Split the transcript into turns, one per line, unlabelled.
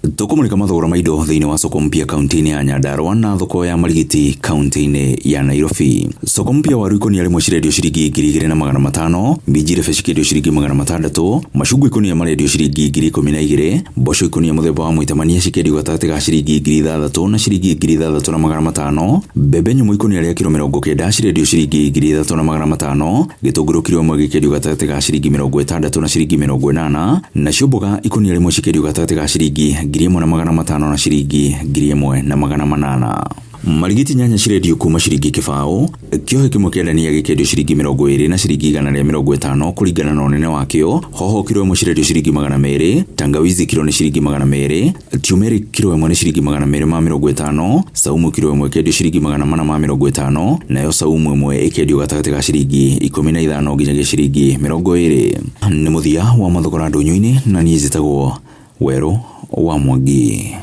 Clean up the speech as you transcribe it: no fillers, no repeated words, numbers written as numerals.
Tũkũmũrĩka mathogora ma indo thĩinĩ wa soko mpya kaunti-inĩ ya Nyandarua na thoko ya Marigiti kaunti-inĩ ya Nairobi. Soko mpya waru ikũnia rĩmwe cirendio ciringi 2500, minji rebe cikĩendio ciringi 600, macungwa ikũnia marendio ciringi 12,000, mboco ikũnia mũthemba wa mũitamania cikĩendio gatagatĩ ga ciringi 6000 na ciringi 6500, mbembe nyũmũ ikũnia rĩa kiro 90 cirendio ciringi 3500, gĩtũngũrũ kiro ĩmwe gĩkĩendio gatagatĩ ga ciringi 60 na ciringi 80, nacio mboga ikũnia rĩmwe cikĩendio gatagatĩ ga ciringi 1500 na ciringi 1800. Marigiti nyanya cirendio kuma ciringi 0, kĩohe kĩmwe kĩa ndania gĩkĩendio ciringi 20 na ciringi 150 kũringana na ũnene wakĩo, hoho kiro ĩmwe cirendio ciringi 200, tangawizi kiro nĩ ciringi 200, turmeric kiro ĩmwe nĩ ciringi 250, saumu kiro ĩmwe ĩkĩendio ciringi 450, nayo saumu ĩmwe ĩkĩendio gatagatĩ ga ciringi 15 nginyagia ciringi 20. Nĩ mũthia wa mathogora ndũnyũ-inĩ na niĩ njĩtagwo Werũ wa Mwangi.